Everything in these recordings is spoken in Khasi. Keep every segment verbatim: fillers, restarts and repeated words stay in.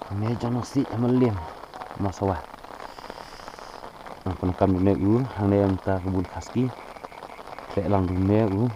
Hangne jong nang sih ha Mylliem, Mawsawa. Nang pyndonkam dune u, hangne mynta ka bun Khasi. Khleh lang dune u.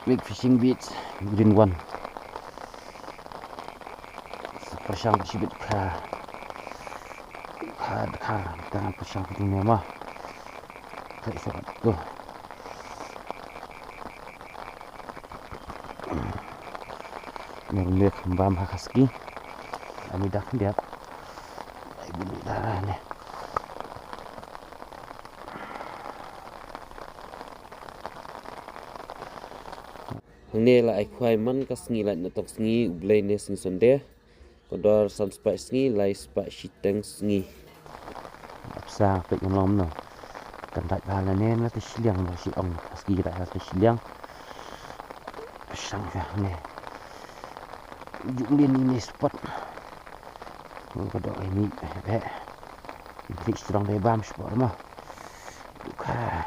Big fishing beach, green one. Pyrshang shibit kha. Kha, kha, tang pyrshang dune ma. Khleh shwa tu. Nang leh kham bam ha Khasi. Ami dak diap. Ai bun dah ne. Hangne la ai khwai man ka sngi, la na tong sngi U Blei ne sngi Sunday. Ka dor san spah sngi, lai spah shiteng sngi. Ap sa pek ngam long no. Kan dait ba la ne na te shiliang ba shi ong Khasi dait ba te shiliang. Sang sha ne. Juk lin ini spot. Ka dor ini be. Ini strong be bam spot ma. Duka.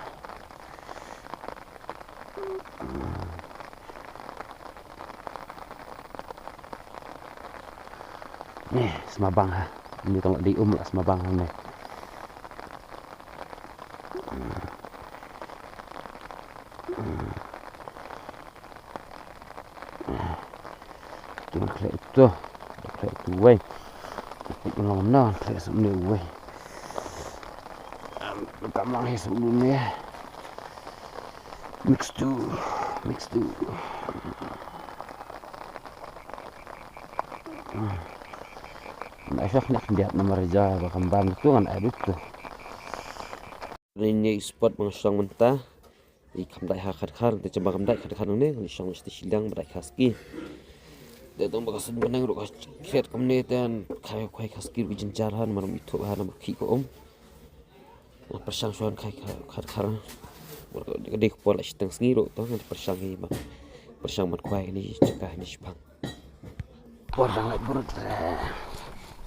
Ni, sma bang ha. Ni tong di um la sma bang ha ni. Ki man khleh tu, khleh tu wei. Ki long na, khleh sum ni wei. Kam lang hi sum ni. Mix tu, mix tu. Na shak nak dia nama raja ba kam bam tu ngan adut tu. Ni ni spot bang shong mynta. I kam dait ha Khadkhar, te chamba kam dait Khadkhar ne, ni shong sti shiliang ba dait Khasi. Te tong ba ka sun benang ruh ka khet kam ne, te an khai khai Khasi ruh jinjar han, maram ithup han, mar khi ko um. Pyrshang shuan khai Khadkhar. Mar ka dei ko pol shiteng sngi ruh, to ngan pyrshang hi ba. Pyrshang man khwai ni, chaka ni shibang. Por dang lai burut.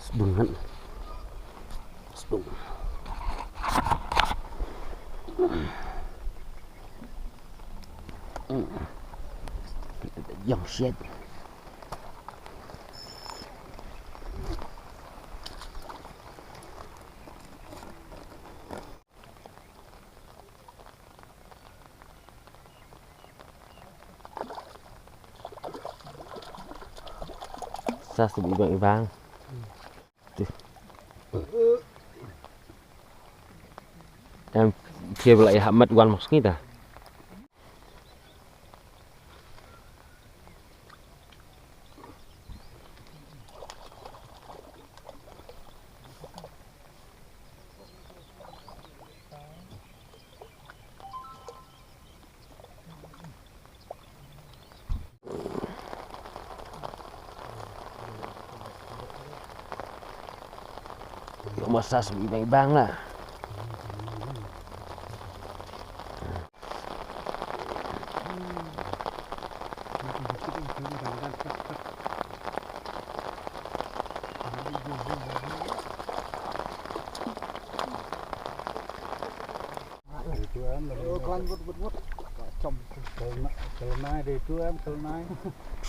Sbung kan. Sbung. Yang shit. Sa sum ibang ibang. Tu. Em, kia bela ya mat wan mas kita. Yo masas bang bang lah.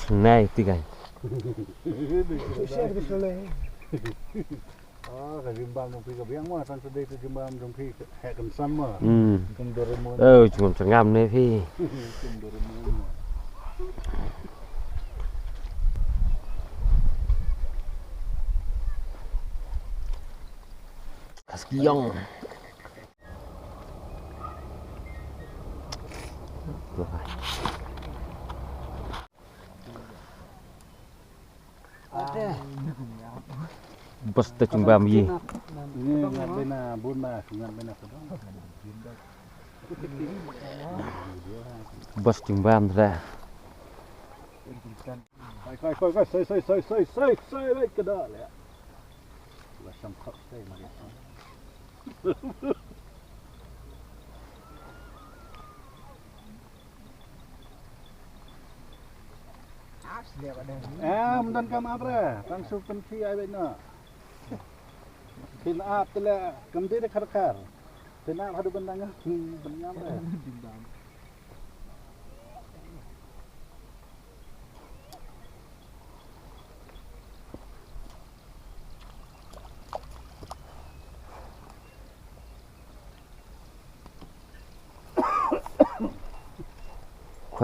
Nai ti kai. Ah, ka jingbam jong phi ka biang ma, tang sa dei ka jingbam jong phi heh kan sam ma. Hmm. Kum Doraemon. Oh, jingam jingam ne phi. Kum Doraemon ma. Kaskiong. Bas ta chungbam yi. Ni ngat bena bun ma, ngat bena kedong. Bas chungbam da. Kai, kai, kai, kai, sai, sai, kada le. La sham khap sai ma dia. Em, don kam ap re, tang su pynthi ai beit noh. Phin ap te le, kam dei de khar khar. Phin ap haduh ban dang, hmm, ban ngam re. Ding dang.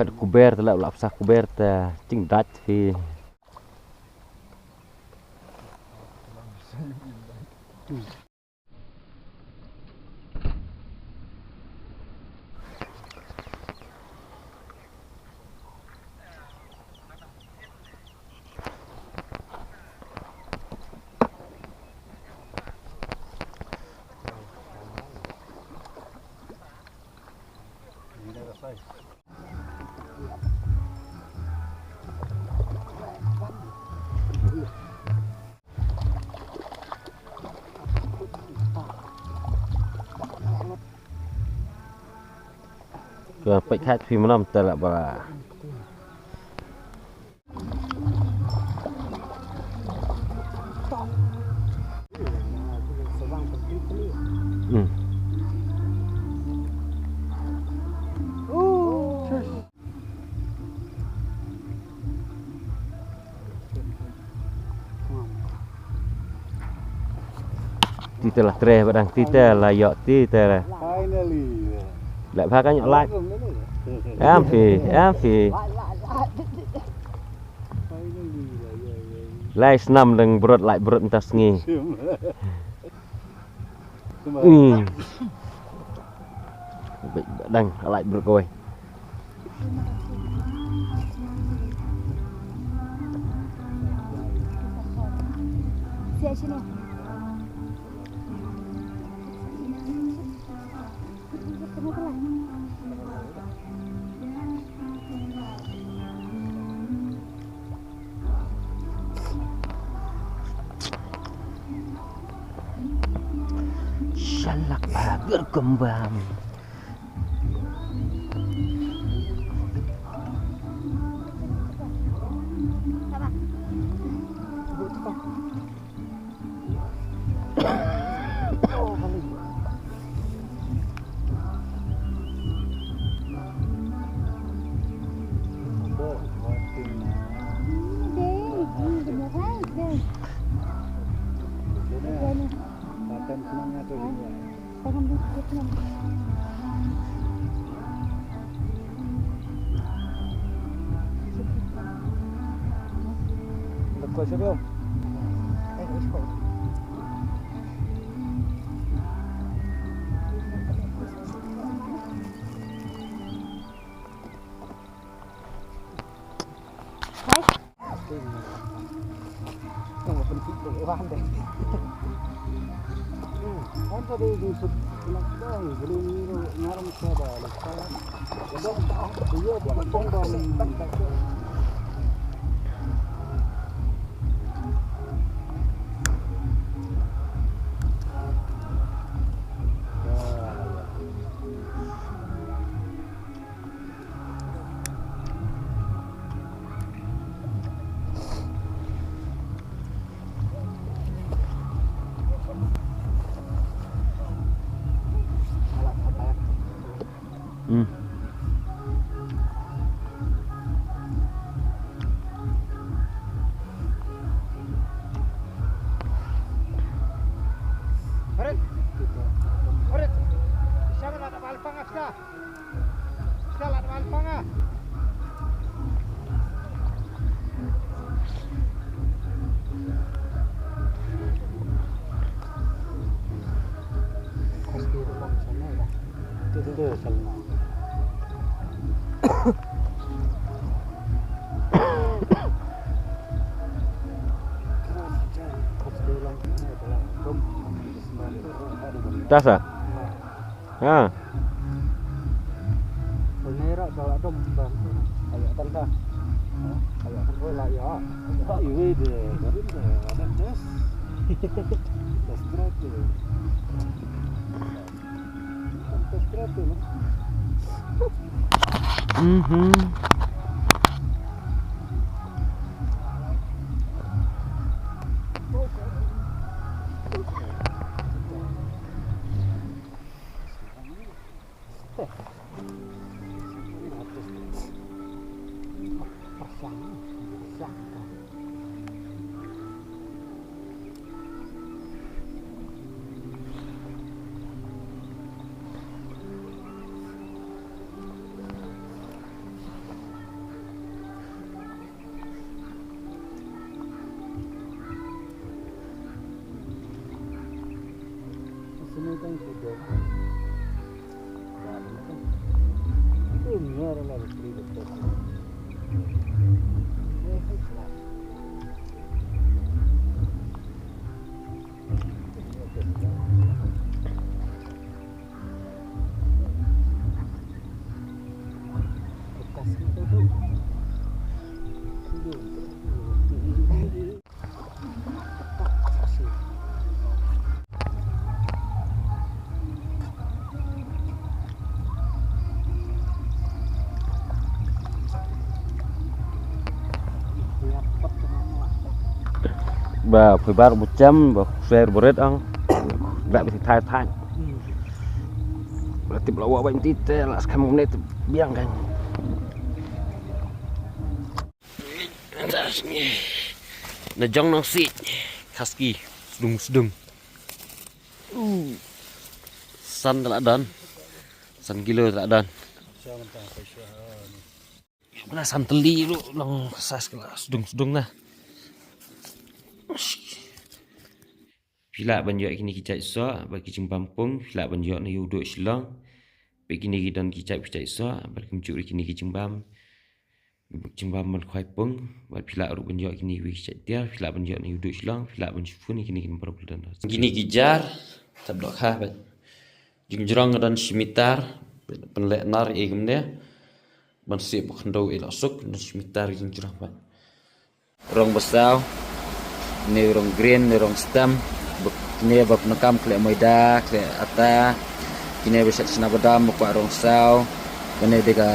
Kuber te la, la psa kuber te, jingdait hi. Ka pek khat phi menam tela bala. Hmm. Ti te la treh ba dang ti te la ïoh ti te la. Finally. La bha ka ïoh lait. Em phi, em phi. Finally la ïoh, ïoh. Lai snam dang brot lai brot mynta sngi. Hmm. Dang lai brot kawei. Shalak bager kembang. Hmm. Tasa. Ha. Pernera salah dom bang. Ayo tanda. Ayo tanda lah ya. Iwe de, baru de, ada tes. Tes gratis. Tes gratis, no? Mhm. Ba phi bar bu chem ba share bu rit ang. Ba bi thai thai. Ba tip la wa ba inti te la skhem ne te biang kan. Na jong nang si kaski sdung sdung. San telah dan. San kilo telah dan. Kena san teli lu long sas kena sdung sdung na. Phi lah ban ïoh kine ki jait soh bad ki jingbam pung, phi lah ban ïoh na ïa u duh Shillong. Bad kine ki don ki jait, ki jait soh bad kim ju ri kine ki jingbam. Bad jingbam ban khwai pung bad phi lah ruh ban ïoh kine ki jait tiar, phi lah ban ïoh na ïa u duh Shillong, phi lah ban shu phone ïa kine ki number ba la don. Kine ki jar tab doh kha bad jingjrong don shi mitar. Pynleh nar ïa kumne ban sih ba khyndew ïa la suk don shi mitar jingjrong bad. Rong ba saw, ne rong green, ne rong stem, kine ba pyndonkam khleh maida, khleh ata, kine ba shet shna badam, ba kwah rong saw, kine de ka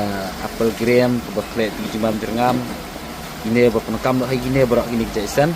apple green, ba khleh ti jingbam jyrngam, kine ba pyndonkam da hai kine baroh kine ki jait sen.